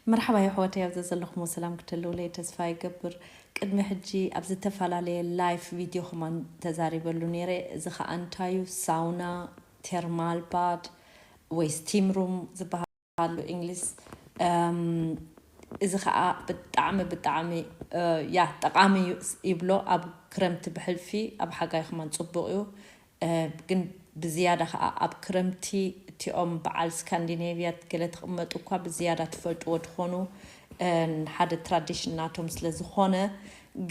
መርሓባ የሕዋተይ፣ ኣብ ዘዘለኹሞ ሰላም ክትህልውለይ ተስፋ ይገብር። ቅድሚ ሕጂ ኣብ ዝተፈላለየ ላይፍ ቪድዮ ከማን ተዛሪበሉ ነይረ። እዚ ኸኣ እንታዩ ሳውና፣ ቴርማል ባድ ወይ ስቲም ሩም ዝበሃል ኣሎ እንግሊዝ። እም፣ እዚ ኸኣ ብጣዕሚ ብጣዕሚ እ፣ ያ ጠቓሚ እዩ ይብሎ። ኣብ ክረምቲ ብሕልፊ ኣብ ሓጋይ ከማን ጽቡቕ እዩ። እ፣ ግን ብዝያዳ ኸኣ ኣብ ክረምቲ እቲኦም በዓል ስካንዲኔቭያ ገለ ትቕመጡ እኳ ብዝያዳ ትፈልጥዎ ትኾኑ። እ፣ ሓደ ትራዲሽን ናቶም ስለ ዝኾነ።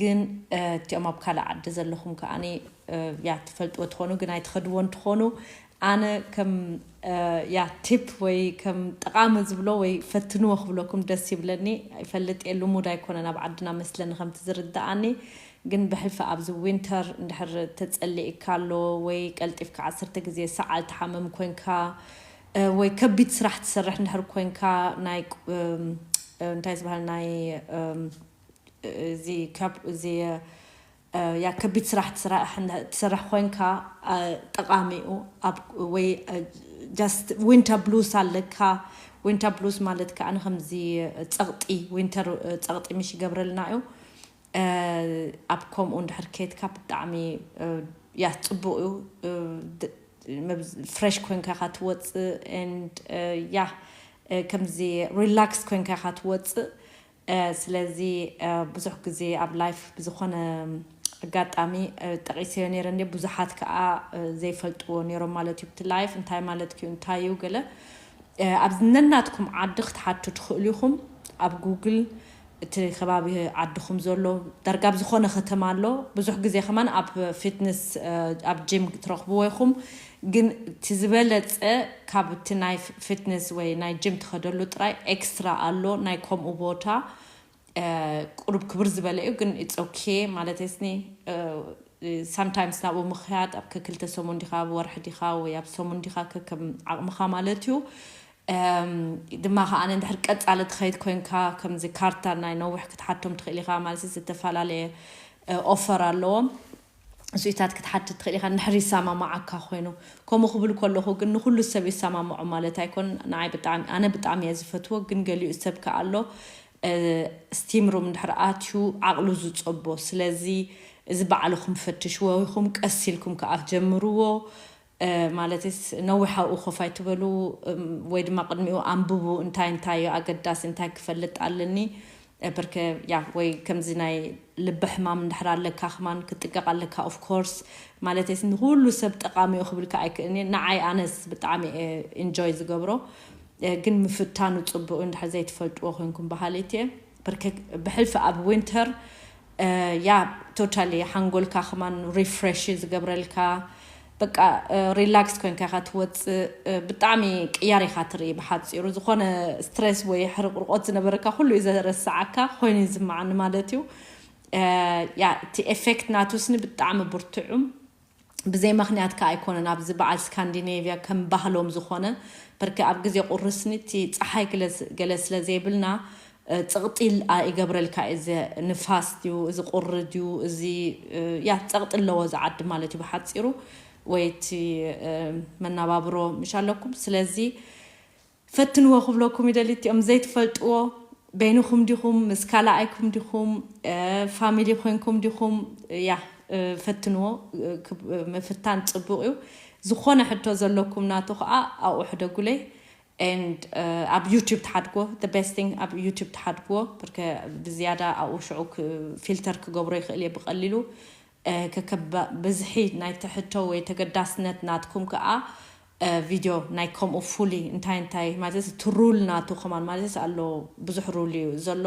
ግን እ፣ እቲኦም ኣብ ካልእ ዓዲ ዘለኹም ከኣኒ እ፣ ያ ትፈልጥዎ ትኾኑ፣ ግን ኣይትኸድዎ እንትኾኑ ኣነ ከም እ፣ ያ ቲፕ ወይ ከም ጠቓሚ ዝብሎ ወይ ፈትንዎ ክብለኩም ደስ ይብለኒ። ይፈልጥ እየ፣ ልሙድ ኣይኮነን ኣብ ዓድና መስለኒ ከምቲ ዝርድኣኒ። ግን ብሕልፊ ኣብዚ ዊንተር እንድሕር ተጸሊእካ ኣሎ ወይ ቀልጢፍካ ዓሰርተ ግዜ ሰዓል ትሓምም ኮንካ እ፣ ወይ ከቢድ ስራሕ ትሰርሕ እንድሕር ኮንካ ናይ እ፣ እንታይ ዝበሃል ናይ እ፣ እዚ ካብ እዚ እ፣ ያ ከቢድ ስራሕ ትስራሕ ትሰርሕ ኮንካ እ፣ ጠቓሚ እዩ። ኣብ ወይ እ፣ ጃስት ዊንተር ብሉስ ኣለካ። ዊንተር ብሉስ ማለት ከኣ ከምዚ ጸቕጢ ዊንተር እ፣ ጸቕጢ ምሽ ይገብረልና እዩ። እ፣ ኣብ ከምኡ እንድሕር ከይድካ ብጣዕሚ እ፣ ያ ጽቡቕ እዩ። እ፣ ድ- መብዝ- ፍሬሽ ኮንካ ኢኻ ትወጽእ። And እ፣ ያ እ፣ ከምዚ ሪላክስ ኮንካ ኢኻ ትወጽእ። እ፣ ስለዚ እ፣ ብዙሕ ግዜ ኣብ ላይፍ ብዝኾነ ኣጋጣሚ እ፣ ጠቒሰዮ ነይረ እንዴ፣ ብዙሓት ከኣ እ፣ ዘይፈልጥዎ ነይሮም ማለት እዩ። ብቲ ላይፍ እንታይ ማለት እዩ፣ እንታይ እዩ ገለ እ፣ ኣብ ነናትኩም ዓዲ ክትሓቱ ትኽእሉ ኢኹም። ኣብ ጉግል እቲ ከባቢ ዓድኹም ዘሎ ዳርጋ ኣብ ዝኾነ ከተማ ኣሎ። ብዙሕ ግዜ ከማን ኣብ ፊትነስ እ፣ ኣብ ጂም ትረኽብዎ ኢኹም። ግን እቲ ዝበለጸ ካብ እቲ ናይ ፊትነስ ወይ ናይ ጂም ትኸደሉ ጥራይ ኤክስትራ ኣሎ ናይ ከምኡ ቦታ እ፣ ቁሩብ ክብር ዝበለ እዩ። ግን ኢትስ ኦኬ ማለት ስኒ ሳምታይምስ ናብኡ ምኽያድ ኣብ ከክልተ ሰሙን ዲኻ ኣብ ወርሒ ዲኻ ወይ ኣብ ሰሙን ዲኻ ከከም ዓቕምኻ ማለት እዩ። እም፣ ድማ ከኣ እንድሕር ቀጻሊ ትኸይድ ኮንካ ከምዚ ካርታ ናይ ነዊሕ ክትሓቶም ትኽእል ኢኻ ማለት ዝተፈላለየ እ፣ ኦፈር ኣለዎም። እሱኢታት ክትሓትት ትኽእል ኢኻ እንድሕር ይሰማማዓካ ኮይኑ። ከምኡ ክብል ከለኹ ግን ንኹሉ ሰብ ይሰማምዖ ማለት ኣይኮን። ንዓይ ብጣዕሚ ኣነ ብጣዕሚ እየ ዝፈትዎ፣ ግን ገሊኡ ሰብ ከኣ ኣሎ እ፣ ስቲም ሩም እንድሕር ኣትዩ ዓቕሉ ዝጸቦ። ስለዚ እዚ ባዕልኹም ፈትሽዎ ኢኹም፣ ቀስ ኢልኩም ከኣ ጀምርዎ። እ፣ ማለትስ ነዊሕ ኣብኡ ኮፍ ኣይትበሉ። እም፣ ወይ ድማ ቅድሚኡ ኣንብቡ፣ እንታይ እንታይ እዩ ኣገዳሲ፣ እንታይ ክፈልጥ ኣለኒ። እ፣ ብርከ ያ ወይ ከምዚ ናይ ልቢ ሕማም እንድሕር ኣለካ ከማን ክትጥቀቕ ኣለካ። ኦፍ ኮርስ ማለትስ ንኩሉ ሰብ ጠቓሚ እዩ ክብልካ ኣይክእልን እየ። ንዓይ ኣነስ ብጣዕሚ እየ ኢንጆይ ዝገብሮ። እ፣ ግን ምፍታኑ ጽቡቕ እዩ፣ እንድሕር ዘይትፈልጥዎ ኮይንኩም በሃሊት እየ። ብርከ ብሕልፊ ኣብ ዊንተር እ፣ ያ ቶታሊ ሓንጎልካ ከማን ሪፍሬሽ ዝገብረልካ። በቃ እ፣ ሪላክስ ኮንካ ኢኻ ትወፅእ። እ፣ ብጣዕሚ ቅያር ኢኻ ትርኢ። ብሓፂሩ ዝኾነ ስትሬስ ወይ ሕርቅርቆት ዝነበረካ ኩሉ እዩ ዘረስዓካ ኮይኑ ይዝመዓኒ ማለት እዩ። እ፣ ያ እቲ ኤፌክት ናቱ ስኒ ብጣዕሚ ብርቱዑ። ብዘይ ምኽንያት ከኣ ኣይኮነን ኣብዚ በዓል ስካንዲኔቭያ ከም ባህሎም ዝኾነ። ብርክ ኣብ ግዜ ቁሪ ስኒ እቲ ፀሓይ ግለ- ገለ ስለ ዘይብልና እ፣ ጽቕጢል ኣ- ይገብረልካ እዩ። እዚ ንፋስ ድዩ፣ እዚ ቁሪ ድዩ፣ እዚ እ፣ ያ፣ ጸቕጢ ኣለዎ እዚ ዓዲ ማለት እዩ ብሓጺሩ፣ ወይ እቲ እ፣ መናባብሮ ምሽ ኣለኩም። ስለዚ ፈትንዎ ክብለኩም ይደሊ። እቲኦም ዘይትፈልጥዎ በይንኹም ዲኹም፣ ምስ ካልኣይኩም ዲኹም፣ እ፣ ፋሚሊ ኮይንኩም ዲኹም፣ ያ፣ እ፣ ፈትንዎ። እ፣ ክብ- እ፣ ምፍታን ጽቡቕ እዩ። ዝኾነ ሕቶ ዘለኩም ናቱ ኸኣ ኣብኡ ሕደጉለይ። And እ፣ ኣብ ዩቲዩብ ትሓድግዎ፣ the best thing ኣብ ዩቲዩብ ትሓድግዎ። ብርከ ብዝያዳ ኣብኡ ሽዑ ክ- ፊልተር ክገብሮ ይኽእል እየ ብቐሊሉ። እ፣ ከከብ ብዝሒ ናይ ትሕቶ ወይ ተገዳስነት ናትኩም ከኣ እ፣ ቪድዮ ናይ ከምኡ ፉሊ እንታይ እንታይ ማለት እቲ ሩል ናቱ ከማን ማለት ኣሎ። ብዙሕ ሩል እዩ ዘሎ።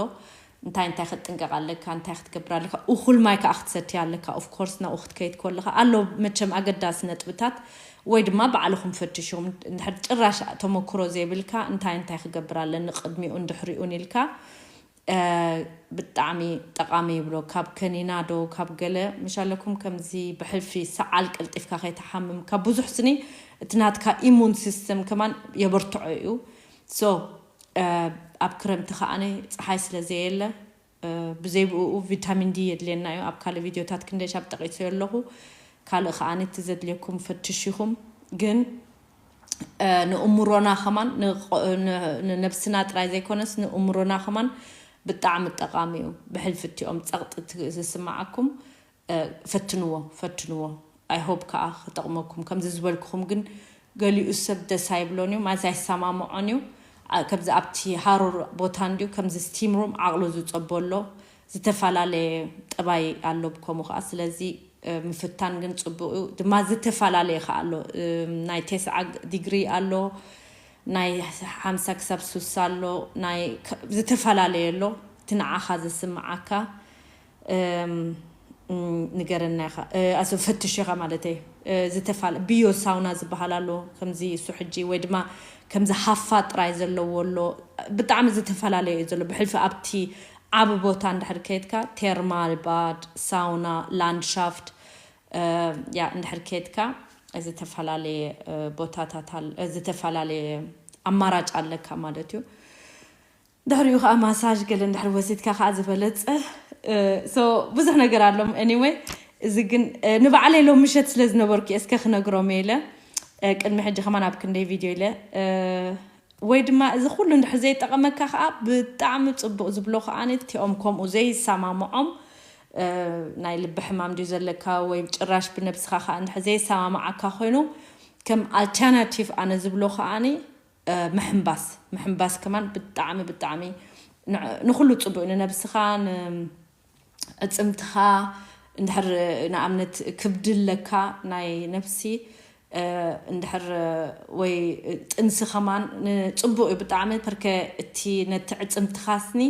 እንታይ እንታይ ክትጥንቀቕ ኣለካ፣ እንታይ ክትገብር ኣለካ፣ እኹል ማይ ከኣ ክትሰትያ ኣለካ። ኦፍ ኮርስ ናብኡ ክትከይድ ከለኻ ኣሎ መቸም ኣገዳሲ ነጥብታት ወይ ድማ ባዕልኹም ፈትሽዎም። እንድሕር ጭራሽ ተመክሮ ዘይብልካ እንታይ እንታይ ክገብር ኣለኒ ቅድሚኡ እንድሕሪኡን ኢልካ እ፣ ብጣዕሚ ጠቓሚ ይብሎ። ካብ ከኒና ዶ ካብ ገለ ምሽ ኣለኩም ከምዚ ብሕልፊ ሰዓል ቀልጢፍካ ከይትሓምም ካብ ብዙሕ ስኒ እቲ ናትካ ኢሙን ሲስተም ከማን የበርትዖ እዩ። ሶ እ፣ ኣብ ክረምቲ ከኣ ፀሓይ ስለ ዘየለ እ፣ ብዘይ ብኡ ቪታሚን ዲ የድልየና እዩ። ኣብ ካልእ ቪድዮታት ክንደሻብ ጠቒሰዮ ኣለኹ። ካልእ ከኣ ነቲ ዘድልየኩም ፈትሽ ኢኹም። ግን ንእምሮና ከማን ንነብስና ጥራይ ዘይኮነስ ንእምሮና ከማን ብጣዕሚ ጠቃሚ እዩ። ብሕልፊ እቲኦም ጸቕጢ ዝስማዓኩም ፈትንዎ ፈትንዎ። I hope ከዓ ክጠቕመኩም። ከምዚ ዝበልኩኹም ግን ገሊኡ ሰብ ደስ ኣይብሎን እዩ ማለት ኣይሰማምዖን እዩ። ከምዚ ኣብቲ ሃሩር ቦታ እንዲዩ ከምዚ steam room ዓቕሉ ዝፀቦ ኣሎ። ዝተፈላለየ ጠባይ ኣሎ ብከምኡ ከዓ ስለዚ ምፍታን ግን ፅቡቅ እዩ። ድማ ዝተፈላለየ ከዓ ኣሎ። ናይ ቴስዓ ዲግሪ ኣሎ፣ ናይ ሓምሳ ክሳብ ሱሳ ኣሎ፣ ናይ ዝተፈላለየ ኣሎ። እቲ ንዓኻ ዝስምዓካ ንገረና ኢኻ። ኣዞ ፈትሽ ኢኻ ማለት እየ። ዝተፋለ ብዮ ሳውና ዝበሃል ኣሎ ከምዚ እሱ ሕጂ ወይ ድማ ከምዚ ሃፋ ጥራይ ዘለዎ ኣሎ። ብጣዕሚ ዝተፈላለየ እዩ ዘሎ። ብሕልፊ ኣብቲ ዓብ ቦታ እንድሕር ከይድካ ቴርማል ባድ፣ ሳውና፣ ላንድሻፍት ያ እንድሕር ከይድካ ዝተፈላለየ ቦታታት ዝተፈላለየ ኣማራጭ ኣለካ ማለት እዩ። ድሕሪኡ ከዓ ማሳጅ ገለ እንድሕር ወሲድካ ከዓ ዝበለፀ። ብዙሕ ነገር ኣሎም። Anyway እዚ ግን ንባዕለይ ሎም ምሸት ስለ ዝነበርኩ እስከ ክነግሮም ኢለ ቅድሚ ሕጂ ከማን ኣብ ክንደይ ቪድዮ ኢለ ወይ ድማ እዚ ኩሉ እንድሕር ዘይጠቐመካ ከዓ ብጣዕሚ ፅቡቅ ዝብሎ ከዓ እቲኦም ከምኡ ዘይሰማምዖም ናይ ልቢ ሕማም ድዩ ዘለካ ወይ ጭራሽ ብነብስካ ከዓ እንድሕር ዘይሰማምዓካ ኮይኑ ከም ኣልተርናቲቭ ኣነ ዝብሎ ከዓኒ ምሕምባስ ምሕምባስ ከማን ብጣዕሚ ብጣዕሚ ንኩሉ ፅቡቅ ንነብስኻ ንዕፅምትኻ እንድሕር ንኣብነት ክብዲ ኣለካ ናይ ነብሲ እንድሕር ወይ ጥንሲ ከማን ንፅቡቅ እዩ ብጣዕሚ ፐርከ እቲ ነቲ ዕፅምትኻስኒ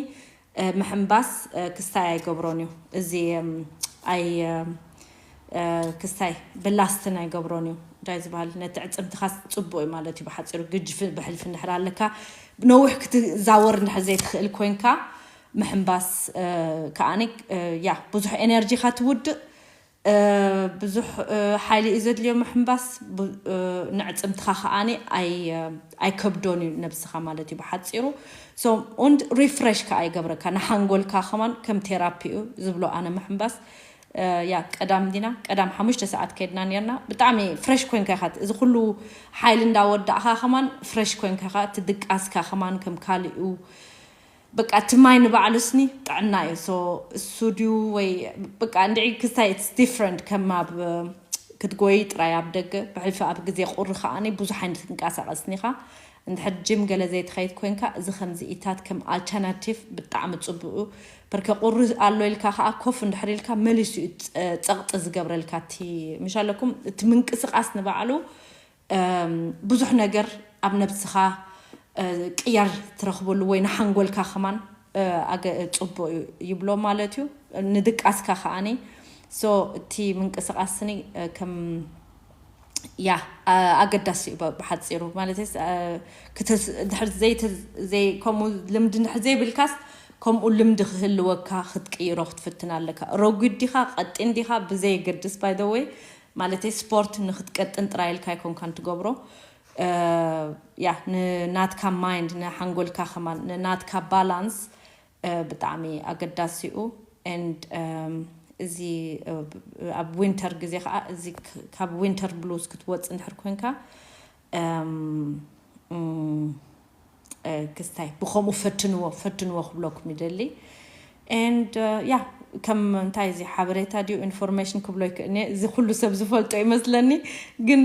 ምሕምባስ ክስታይ ኣይገብሮን እዩ። እዚ ኣይ ክስታይ ብላስትን ኣይገብሮን እዩ እንታይ ዝበሃል ነቲ ዕፅምትኻስ ፅቡቅ እዩ ማለት እዩ። ብሓፂሩ ግጅፍ ብሕልፊ እንድሕር ኣለካ ነዊሕ ክትዛወር እንድሕር ዘይትኽእል ኮንካ ምሕምባስ ከዓኒ ያ ብዙሕ ኤነርጂኻ ትውድእ ብዙሕ ሓይሊ እዩ ዘድልዮ ምሕምባስ ንዕፅምትኻ ከዓኒ ኣይከብዶን እዩ ነብስኻ ማለት እዩ ብሓፂሩ። Und ሪፍሬሽ ከዓ ይገብረካ ንሓንጎልካ ከማን ከም ቴራፒ እዩ ዝብሎ ኣነ ምሕምባስ። ያ ቀዳም ዲና ቀዳም ሓሙሽተ ሰዓት ከይድና ነርና ብጣዕሚ ፍሬሽ ኮንካ ኢኻ እዚ ኩሉ ሓይሊ እንዳወዳእካ ከማን ፍሬሽ ኮንካ ኢኻ ትድቃስካ ከማን ከም ካሊኡ በቃ እቲ ማይ ንባዕሉ ስኒ ጥዕና እዩ። So እሱ ድዩ ወይ በቃ እንድዒ ክስታይ it's different ከም ኣብ ክትጎይ ጥራይ ኣብ ደገ ብሕልፊ ኣብ ግዜ ቁሪ ከዓኒ ብዙሕ ዓይነት ትንቀሳቀስኒ ኢኻ። እንድሕር ጅም ገለ ዘይትኸይድ ኮንካ እዚ ከምዚ ኢታት ከም ኣልተርናቲቭ ብጣዕሚ ፅቡቅ እዩ። በርከ ቁሪ ኣሎ ኢልካ ከዓ ኮፍ እንድሕር ኢልካ መሊሱ እዩ ፀቕጢ ዝገብረልካ እቲ ምሽ ኣለኩም እቲ ምንቅስቃስ ንባዕሉ ብዙሕ ነገር ኣብ ነብስኻ ቅያር ትረኽበሉ ወይ ንሓንጎልካ ከማን ፅቡቅ ይብሎ ማለት እዩ። ንድቃስካ ከዓኒ so እቲ ምንቅስቃስኒ ከም ያ ኣገዳሲ እዩ ብሓፂሩ ማለት ከምኡ ልምዲ እንድሕር ዘይብልካስ ከምኡ ልምዲ ክህልወካ ክትቅይሮ ክትፍትን ኣለካ። ረጉድ ዲኻ ቀጢን ዲኻ ብዘየገድስ by the way ማለተይ ስፖርት ንክትቀጥን ጥራይ ኢልካ ኣይኮንካን ትገብሮ ያ ንናትካ ማይንድ ንሓንጎልካ ከማን ንናትካ ባላንስ ብጣዕሚ ኣገዳሲ እዩ። And እዚ ኣብ ዊንተር ግዜ ከዓ እዚ ካብ ዊንተር ብሉስ ክትወፅ እንድሕር ኮንካ ክስታይ ብከምኡ ፈትንዎ ፈትንዎ ክብለኩም ይደሊ። And ያ ከም እንታይ እዚ ሓበሬታ ድዩ ኢንፎርሜሽን ክብሎ ይክእልኒ እዚ ኩሉ ሰብ ዝፈልጦ ይመስለኒ። ግን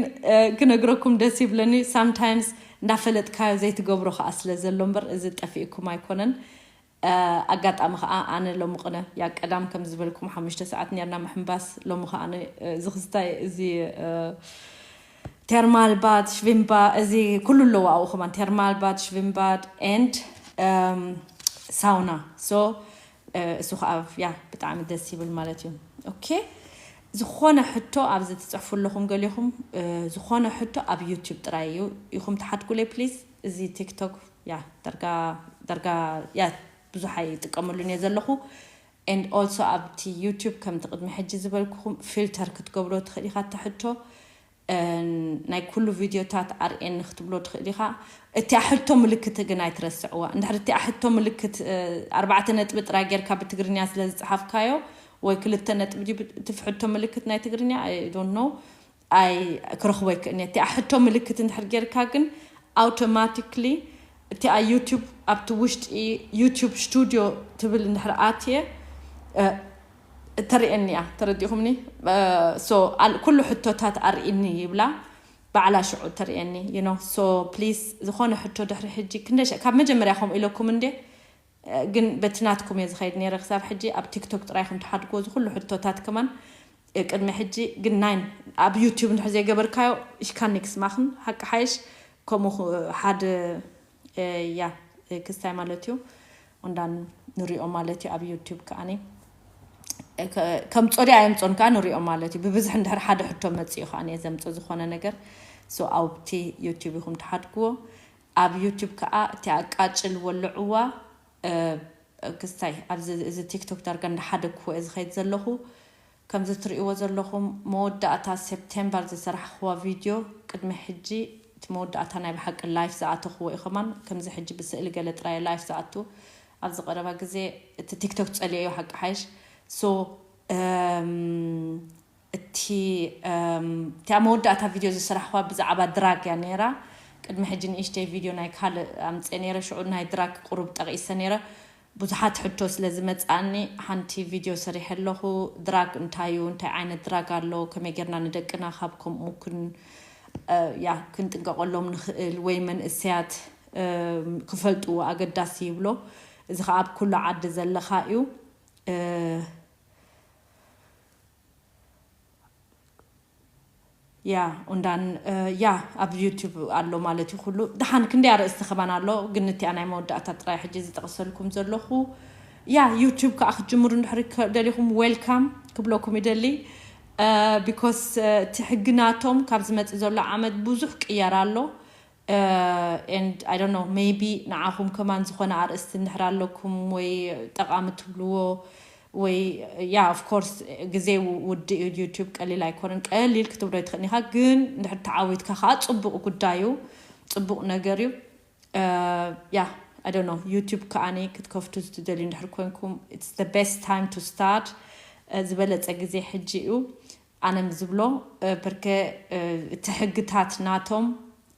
ክነግረኩም ደስ ይብለኒ sometimes እንዳፈለጥካዮ ዘይትገብሮ ከዓ ስለ ዘሎ እምበር እዚ ጠፊእኩም ኣይኮነን። ኣጋጣሚ ከዓ ኣነ ሎሚ ቅነ ያ ቀዳም ከም ዝበልኩም ሓሙሽተ ሰዓት ነርና ምሕምባስ ሎሚ ከዓ እዚ ክስታይ እዚ ቴርማል ባድ ሽቪምባ እዚ ኩሉ ኣለዎ ኣብኡ ከማን ቴርማል ባድ ሽቪምባድ and ሳውና so እሱ ከዓ ያ ብጣዕሚ ደስ ይብል ማለት እዩ። ኦኬ ዝኾነ ሕቶ ኣብዚ ትፅሕፉ ኣለኹም ገሊኹም ዝኾነ ሕቶ ኣብ ዩቲብ ጥራይ እዩ ኢኹም ትሓትኩለይ ፕሊዝ። እዚ ቲክቶክ ያ ዳርጋ ዳርጋ ያ ብዙሕ ኣይጥቀመሉን እየ ዘለኹ። And also ኣብቲ ዩቲብ ከምቲ ቅድሚ ሕጂ ዝበልኩኹም ፊልተር ክትገብሮ ትኽእል ኢኻ እቲ ሕቶ ናይ ኩሉ ቪድዮታት ኣርእየኒ ክትብሎ ትኽእል ኢኻ። እቲኣ ሕቶ ምልክት ግን ኣይትረስዕዋ። እንድሕር እቲኣ ሕቶ ምልክት ኣርባዕተ ነጥቢ ጥራይ ጌርካ ብትግርኛ ስለ ዝጸሓፍካዮ ወይ ክልተ ነጥቢ ድዩ እቲ ሕቶ ምልክት ናይ ትግርኛ I don't know ኣይ ክረኽቦ ይክእልኒ። እቲኣ ሕቶ ምልክት እንድሕር ጌርካ ግን ኣውቶማቲክሊ እቲኣ ዩቱብ ኣብቲ ውሽጢ ዩቱብ ስቱዲዮ ትብል እንድሕር ኣትየ ተርእየኒ እያ። ተረዲኹምኒ? ሶ ኩሉ ሕቶታት ኣርእኒ ይብላ፣ ባዕላ ሽዑ ተርእየኒ። ዩ ኖ ሶ ፕሊስ፣ ዝኾነ ሕቶ ድሕሪ ሕጂ ክንደይ ካብ መጀመርያ ከምኡ ኢለኩም እንዴ? ግን በቲ ናትኩም እየ ዝኸይድ ነይረ ክሳብ ሕጂ። ኣብ ቲክቶክ ጥራይ ከም ትሓድግዎ ዝኩሉ ሕቶታት ከማን ቅድሚ ሕጂ ግን ናይን ኣብ ዩቲዩብ እንድሕር ዘይገበርካዮ ሽካኒክስ ማኽን ሓቂ ሓይሽ ከምኡ ሓደ ያ ክስታይ ማለት እዩ። እንዳን ንሪኦ ማለት እዩ ኣብ ዩቲዩብ ከዓኒ ከም ጾዲ ኣየምጾን ከዓ ንሪኦ ማለት እዩ። ብብዝሕ እንድሕር ሓደ ሕቶ መፅኡ ከዓ እየ ዘምፆ ዝኾነ ነገር ሶ ኣብቲ ዩቲዩብ ይኹም ትሓድግዎ። ኣብ ዩቲዩብ ከዓ እቲ ኣቃጭል ወልዕዋ ክስታይ ኣብዚ እዚ ቲክቶክ ዳርጋ እንዳሓደግኩ እየ ዝኸይድ ዘለኹ። ከምዚ ትርእይዎ ዘለኹም መወዳእታ ሴፕቴምበር ዝሰራሕኽዋ ቪድዮ ቅድሚ ሕጂ እቲ መወዳእታ ናይ ብሓቂ ላይፍ ዝኣተኽዎ እዩ። ከማን ከምዚ ሕጂ ብስእሊ ገለ ጥራይ ላይፍ ዝኣቱ ኣብዚ ቀረባ ግዜ እቲ ቲክቶክ ጸሊኤዮ ሓቂ ሓይሽ ሶ እቲ እቲኣ መወዳእታ ቪድዮ ዝሰራሕዋ ብዛዕባ ድራግ እያ ነይራ። ቅድሚ ሕጂ ንእሽተይ ቪድዮ ናይ ካልእ ኣምፀ ነይረ ሽዑ ናይ ድራግ ቁሩብ ጠቂሰ ነይረ። ብዙሓት ሕቶ ስለ ዝመፅኣኒ ሓንቲ ቪድዮ ሰሪሐ ኣለኹ። ድራግ እንታይ እዩ? እንታይ ዓይነት ድራግ ኣሎ? ከመይ ጌርና ንደቅና ካብ ከምኡ ያ ክንጥንቀቀሎም ንኽእል ወይ መንእሰያት ክፈልጥዎ ኣገዳሲ ይብሎ። እዚ ከዓ ኣብ ኩሉ ዓዲ ዘለኻ እዩ። ያ ኡንዳን ያ ኣብ ዩቲዩብ ኣሎ ማለት እዩ። ኩሉ ድሓን ክንደይ ኣርእስቲ ከማን ኣሎ፣ ግን እቲኣ ናይ መወዳእታ ጥራይ ሕጂ ዝጠቕሰልኩም ዘለኹ። ያ ዩቲዩብ ከዓ ክትጅምሩ እንድሕር ደሊኹም ዌልካም ክብለኩም ይደሊ። ቢኮስ እቲ ሕጊ ናቶም ካብ ዝመፅእ ዘሎ ዓመት ብዙሕ ቅየር ኣሎ። And I don't know, maybe ንዓኹም ከማን ዝኾነ ኣርእስቲ እንድሕር ኣለኩም ወይ ጠቓሚ ትብልዎ ወይ ያ of course ግዜ ውድእ እዩ። ዩቲዩብ ቀሊል ኣይኮነን። ቀሊል ክትብሎ ይትኽእል ኢኻ፣ ግን እንድሕር ተዓዊትካ ከዓ ፅቡቕ ጉዳይ እዩ፣ ፅቡቕ ነገር እዩ። ያ I don't know, ዩቲዩብ ከዓኒ ክትከፍቱ ዝትደልዩ እንድሕር ኮንኩም it's the best time to start። ዝበለፀ ግዜ ሕጂ እዩ። ኣነ ዝብሎ ብርከ እቲ ሕግታት ናቶም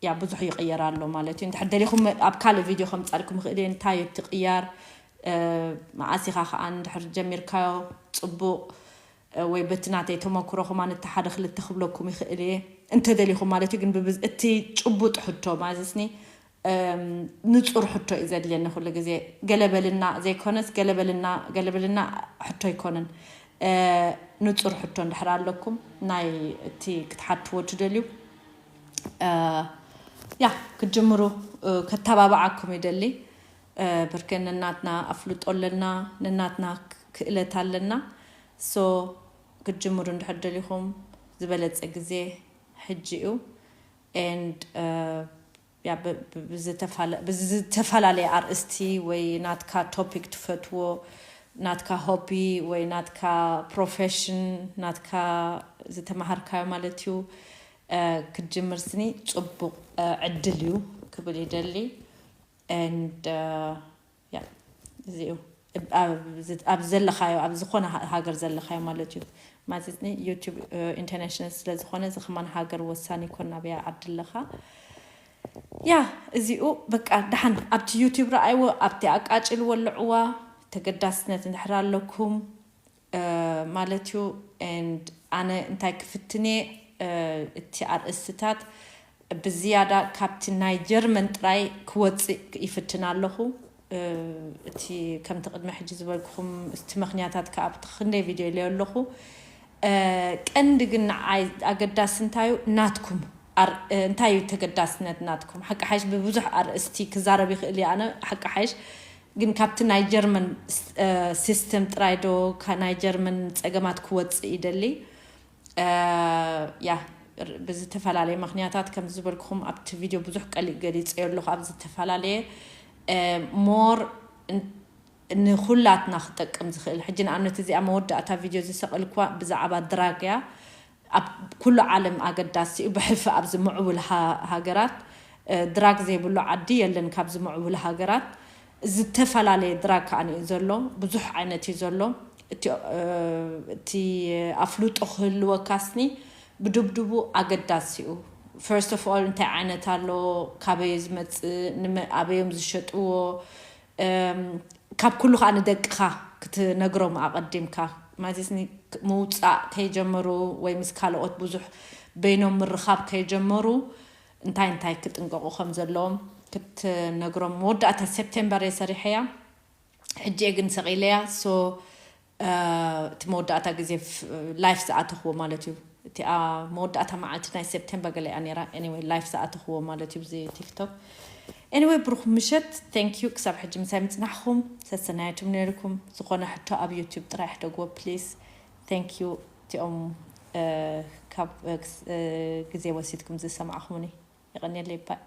ያ ብዙሕ ይቕየር ኣሎ ማለት እዩ። እንድሕር ደሊኹም ኣብ ካልእ ቪድዮ ከምፃልኩም ይኽእል እየ እንታይ እዩ እቲ ቅያር መዓስ ኢኻ ከዓ እንድሕር ጀሚርካዮ ፅቡቕ ወይ በቲ ናተይ ተመክሮ ከማን እቲ ሓደ ክልተ ክብለኩም ይኽእል እየ እንተደሊኹም ማለት እዩ። ግን እቲ ጭቡጥ ሕቶ ማለትኒ ንፁር ሕቶ እዩ ዘድልየኒ ኩሉ ግዜ። ገለበልና ዘይኮነስ ገለበልና ገለበልና ሕቶ ኣይኮነን። ንፁር ሕቶ እንድሕር ኣለኩም ናይ እቲ ክትሓትዎ ትደልዩ ያ ክትጅምሩ ከተባብዓኩም ይደሊ። ብርከ ነናትና ኣፍልጦ ኣለና፣ ነናትና ክእለት ኣለና። ሶ ክትጅምሩ እንድሕር ደሊኹም ዝበለፀ ግዜ ሕጂ እዩ። And ብዝተፈላለየ ኣርእስቲ ወይ ናትካ ቶፒክ ትፈትዎ ናትካ ሆቢ ወይ ናትካ ፕሮፌሽን ናትካ ዝተማሃርካዮ ማለት እዩ ክትጅምር ስኒ ፅቡቅ ዕድል እዩ ክብል ይደሊ። And ያ እዚኡ ኣብ ዘለኻዮ ኣብ ዝኾነ ሃገር ዘለኻዮ ማለት እዩ። ማለት ዩቲዩብ ኢንተርናሽናል ስለ ዝኾነ እዚ ከማን ሃገር ወሳኒ ይኮን ናበይ ዓዲ ኣለኻ። ያ እዚኡ በቃ ደሓን ኣብቲ ዩቲዩብ ረኣይዎ ኣብቲ ኣቃጭል ወልዕዋ ተገዳስነት እንድሕር ኣለኩም ማለት እዩ። And ኣነ እንታይ ክፍትኔ እቲ ኣርእስትታት ብዝያዳ ካብቲ ናይ ጀርመን ጥራይ ክወፅእ ይፍትን ኣለኹ። እቲ ከምቲ ቅድሚ ሕጂ ዝበልኩኹም እቲ ምኽንያታት ከዓ ኣብቲ ክንደይ ቪድዮ ኢለዮ ኣለኹ። ቀንዲ ግን ንዓይ ኣገዳሲ እንታዩ ናትኩም እንታይ እዩ ተገዳስነት ናትኩም ሓቂ ሓይሽ ብብዙሕ ኣርእስቲ ክዛረብ ይኽእል እየ ኣነ ሓቂ ሓይሽ ግን ካብቲ ናይ ጀርመን ሲስተም ጥራይ ዶ ናይ ጀርመን ፀገማት ክወፅእ ይደሊ። ያ ብዝተፈላለየ ምክንያታት ከም ዝበልኩኹም ኣብቲ ቪድዮ ብዙሕ ቀሊእ ገሊፀዮ ኣለኹ ኣብ ዝተፈላለየ ሞር ንኩላትና ክጠቅም ዝኽእል ሕጂ ንኣብነት እዚኣ መወዳእታ ቪድዮ ዝሰቐልኳ ብዛዕባ ድራግ እያ። ኣብ ኩሉ ዓለም ኣገዳሲ እዩ ብሕልፊ ኣብዚ ምዕቡል ሃገራት ድራግ ዘይብሉ ዓዲ የለን ካብዚ ምዕቡል ሃገራት። ዝተፈላለየ ድራግ ከዓ እዩ ዘሎ ብዙሕ ዓይነት እዩ ዘሎ። እቲ ኣፍልጦ ክህልወካስኒ ብድብድቡ ኣገዳሲ እዩ። First of all እንታይ ዓይነት ኣሎ፣ ካበይ ዝመፅእ፣ ኣበዮም ዝሸጥዎ፣ ካብ ኩሉ ከዓ ንደቅኻ ክትነግሮም ኣቐዲምካ፣ ማለት ምውፃእ ከይጀመሩ ወይ ምስ ካልኦት ብዙሕ በይኖም ምርኻብ ከይጀመሩ እንታይ እንታይ ክጥንቀቑ ከም ዘለዎም ክትነግሮም። መወዳእታ ሴፕቴምበር እየ ሰሪሐያ፣ ሕጂ እየ ግን ሰቒለያ። So እቲ መወዳእታ ግዜ ላይፍ ዝኣተኽዎ ማለት እዩ። እቲኣ መወዳእታ መዓልቲ ናይ ሴፕቴምበር ገለ እያ ነይራ። Anyway ላይፍ ዝኣተኽዎ ማለት እዩ ብዚ ቲክቶክ። Anyway ብሩኽ ምሸት። Thank you ክሳብ ሕጂ ምሳይ ምፅናሕኹም። ሰሰናየቱም ነይርኩም። ዝኾነ ሕቶ ኣብ ዩቲዩብ ጥራይ ሕደግዎ please። Thank you እቲኦም ካብ ግዜ ወሲድኩም ዝሰማዕኹምኒ። የቐንየለይ። ባይ።